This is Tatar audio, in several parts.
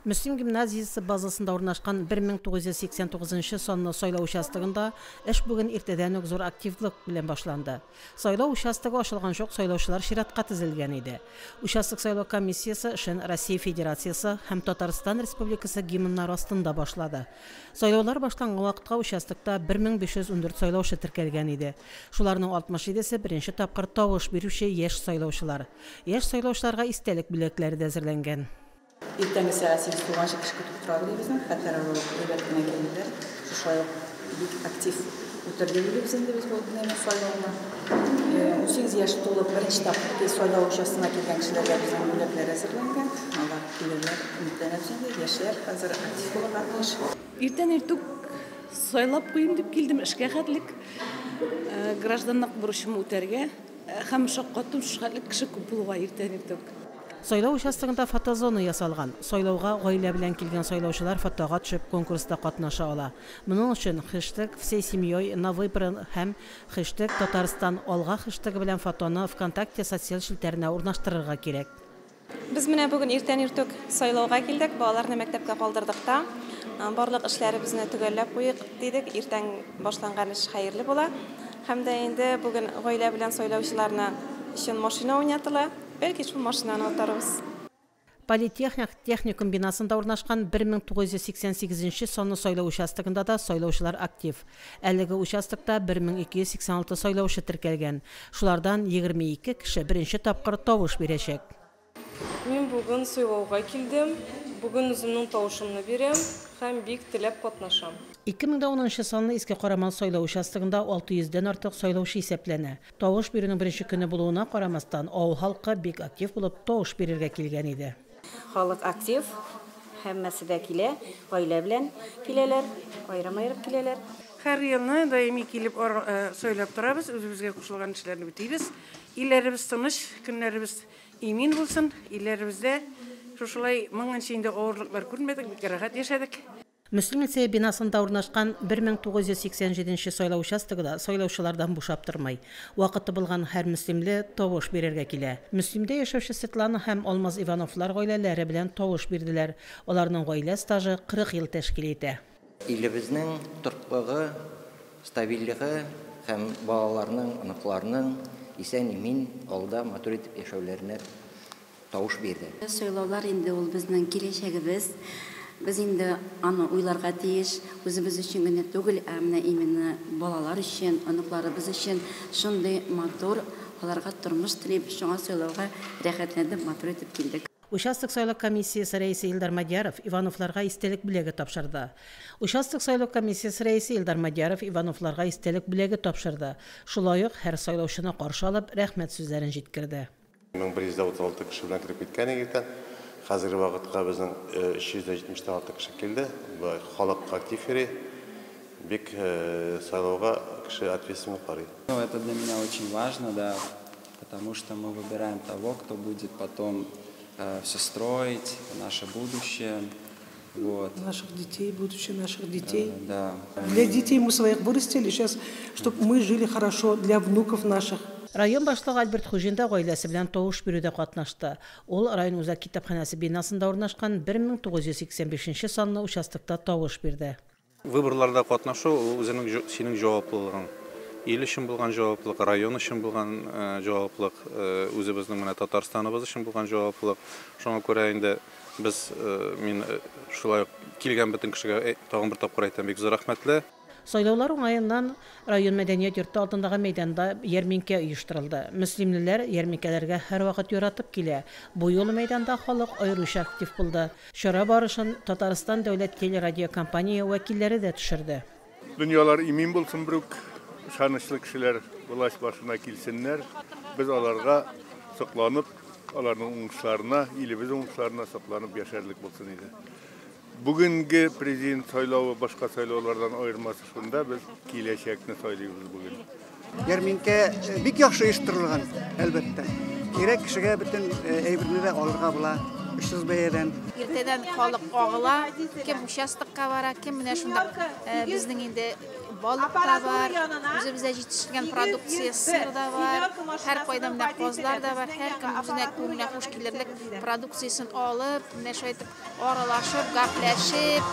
Мөслим гимназиясе базасында урнашкан 1989 санлы сайлау участогында эш бүген иртәдән үк зур активлык белән башланды. Сайлау участогы ачылганчы ук сайлаучылар чиратка тезелгән иде. Участок сайлау комиссиясе эшен Россия Федерациясе һәм Татарстан Республикасы гимннары астында башлады. Сайлаулар башланган вакытка участокта 1514 сайлаучы теркәлгән иде. Шуларның 67-се беренче тапкыр тавыш бирүче яшь сайлаучылар. Яшь сайлаучыларга истәлек бүләкләре дә әзерләнгән. Иртәнге сәгать 8 тулганчы кеше көтеп тора безнең. Хәтта әйбәт кенә килделәр. Шулай ук бик актив үтәргә дибез инде без бу сайлауны. 18 яшь тулып беренче тапкыр сайлау участогына килгән кешеләргә безнең бүләкләр әзерләнгән. Алар килерләр, өметләнәбез инде. Яшьләр хәзер актив булырга тиеш. Иртән иртүк сайлап куйым дип килдем эшкә хәтлек. Гражданлык бурычымны үтәргә һәм шаккаттым, шул кеше күп булуга иртән иртүк. Сайлау участогында фотозона ясалган. Сайлауга гаилә белән килгән сайлаучылар фотога төшеп конкурста катнаша ала. Моның өчен хештег «Всей семьей на выборы» һәм хештег «Татарстан алга» хештегы белән фотоны ВКонтакте социаль челтәренә урнаштырырга кирәк. Без менә бүген иртән иртүк сайлауга килдек, балаларны мәктәпкә калдырдык та. Барлык эшләребезне төгәлләп куйык дидек. Иртән башланган эш хәерле була. Һәм дә инде бүген гаилә белән сайлаучыларны өчен машина уйнатыла. Бәлки шул машинаны отарбыз. Политехник техникум бинасында урнашкан 1988 санлы сайлау участогында да сайлаучылар актив. Әлеге участокта 1286 сайлаучы теркәлгән. Шулардан 22 кеше беренче тапкыр тавыш бирәчәк. Мин бүген сайлауга килдем. Бүген үземнең тавышымны бирәм һәм бик теләп катнашам. 2010 санлы Иске Карамал сайлау участогында 600дән артык сайлаучы исәпләнә. Тавыш бирүнең беренче көне булуына карамастан, авыл халкы бик актив булып тавыш бирергә килгән иде. Халык актив, һәммәсе дә килә, гаилә белән киләләр, аерым-аерым киләләр. Һәр елны даими килеп сайлап торабыз, үзебезгә кушылган эшләрне үтибез. Илләребез тыныч, көннәребез имин булсын, илләребездә шушылай моңынча инде авырлыклар күрмәдек, бик рәхәт яшәдек. Мөслим лицее бинасында урнашкан 1987 сайлау участогы да сайлаучылардан бушап тормый. Вакыты булган һәр мөслимле тавыш бирергә килә. Мөслимдә яшәүче Светлана һәм Алмаз Ивановлар гаиләләре белән тавыш бирделәр. Аларның гаилә стажы 40 ел тәшкил итә. Илебезнең тотрыклыгы, стабильлеге һәм балаларның, оныкларның исән-имин алда матур итеп яшәүләренә тавыш бирде. Сайлаулар инде ул безнең киләчәгебез. Без инде аны уйларга тиеш, үзебез өчен генә түгел, ә менә именно балалар өчен, оныкларыбыз өчен шундый матур, аларга тормыш телип, шуңа сайлауга рәхәтләнеп, матур итеп килдек. Участок сайлау комиссиясе рәисе Илдар Мадьяров Ивановларга истәлек бүләге тапшырды. Участок сайлау комиссиясе рәисе Илдар Мадьяров Ивановларга истәлек бүләге тапшырды. Шулай ук һәр сайлаучыны каршы алып, рәхмәт сүзләрен җиткерде. 1136 кеше белән кереп киткән иртән. Хәзерге вакытка безнең 376 кеше килде. Халык актив йөри. Бик сайлауга кеше ответственно карый. Ну, это для меня очень важно, да, потому что мы выбираем того, кто будет потом все строить, наше будущее. Вот. Наших детей, будущее наших детей. Да. Для детей мы своих вырастили, сейчас, чтобы мы жили хорошо, для внуков наших. Район башлыгы Альберт Хуҗин да гаиләсе белән тавыш бирүдә катнашты. Ул район үзәк китапханәсе бинасында урнашкан 1985 санлы участокта тавыш бирде. Выборларда катнашу ул үзенең синең җаваплылыгың. Ил өчен булган җаваплылык, район өчен булган җаваплылык, үзебезнең менә Татарстаныбыз өчен булган җаваплылык. Шуңа күрә инде без мин шулай ук килгән бөтен кешегә тагын бер тапкыр әйтәм, бик зур рәхмәтле. Сайлаулар уңаеннан район мәдәният йорты алдындагы мәйданда ярминкә оештырылды. Мөслимлеләр ярминкәләргә һәрвакыт яратып килә. Бу юлы мәйданда халык аеруча актив булды. Чара барышын Татарстан дәүләт телерадиокомпания вәкилләре дә төшерде. Дөньялар имин булсын, берүк ышанычлы кешеләр власть башына килсеннәр. Без аларга сокланып, аларның уңышларына, илебез уңышларына сокланып яшәрлек булсын иде. Бүгенге президент сайлавы башка сайлаулардан аермасы шунда, без киләчәкне сайлыйбыз бүген. Ярминкә бик яхшы оештырылган, әлбәттә. Кирәк кешегә бөтен әйберне дә алырга була, очсыз бәядән. Иртәдән халык агыла, кем участокка бара, кем менә шунда безнең инде Балык та бар, үзебездә җитештерелгән продукция, сыр да бар, һәркайда менә казлар да бар, һәркем үзенә күңеленә хуш килерлек продукциясен алып, менә шулай итеп аралашып, гәпләшеп,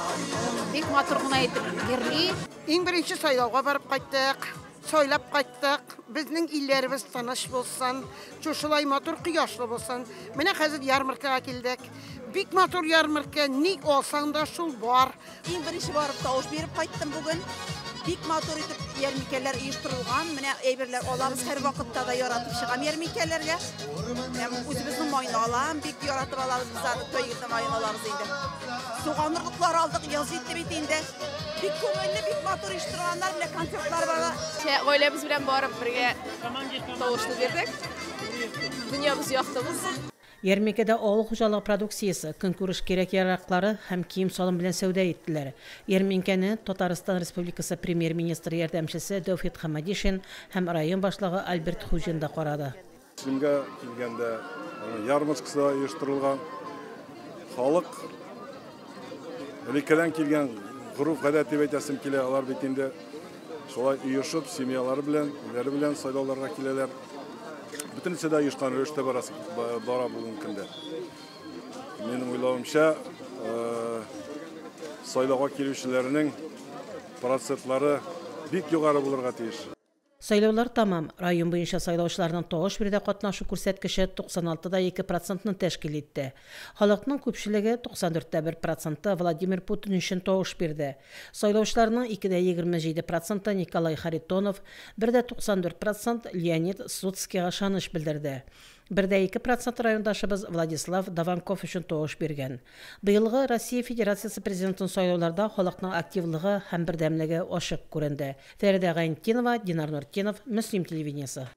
бик матур гына итеп йөрли. Иң беренче сайлауга барып кайттык, сайлап кайттык. Безнең илләребез тыныч булсын, шушылай матур кояшлы булсын. Менә хәзер ярмаркага килдек. Бик матур ярмарка, ни алсаң да шул бар. Иң беренче барып тавыш биреп кайттым бүген. Бик матур итеп ярминкәләр оештырылган. Менә әйберләр алабыз, һәр вакытта да яратып чыгам ярминкәләргә. Үзебезнең майны алам, бик яратып алабыз без аны, Тойгелде маен алабыз инде. Суган орлыклары алдык, яз җитте бит инде. Бик күңелле, бик матур оештырганнар, менә концертлар бара. Гаиләбез белән барып бергә тавышны бирдек. Дөньябыз якты булсын. Ярминкәдә авыл хуҗалыгы продукциясе, көнкүреш кирәк-яраклары һәм кием-салым белән сәүдә иттеләр. Ярминкәне Татарстан Республикасы премьер-министры ярдәмчесе Тәүфик Хамадишин һәм район башлыгы Альберт Хуҗин да карады. Мөслимгә килгәндә, аның ярмаркасы да оештырылган. Халык элеккедән килгән гореф-гадәт дип әйтәсем килә, алар бит инде шулай оешып, семьялары белән, үзләре белән сайлауларга киләләр. Бөтенесе дә оешкан рәвештә бара бүгенге көндә. Минем уйлавымча, сайлауга килүчеләрнең процентлары бик югары булырга тиеш. Сайлаулар тамам. Район буенча сайлаучыларның тавыш бирүдә катнашу күрсәткече туксан алты да ике процентны тәшкил итте. Халыкның күпчелеге туксан дүрт тә бер проценты Владимир Путин өчен тавыш бирде. Сайлаучыларның ике дә егерме җиде проценты Николай Харитонов, бер дә туксан дүрт процент Леонид Слуцкийга ышаныч белдерде. Бер дә ике процент райондашыбыз Владислав Даванков өчен тавыш биргән. Быелгы Россия Федерациясе президентын сайлауларда халыкның активлыгы һәм бердәмлеге ачык күренде. Фәридә Гайнтинова, Динар Нуртдинов, Мөслим телевидениесе.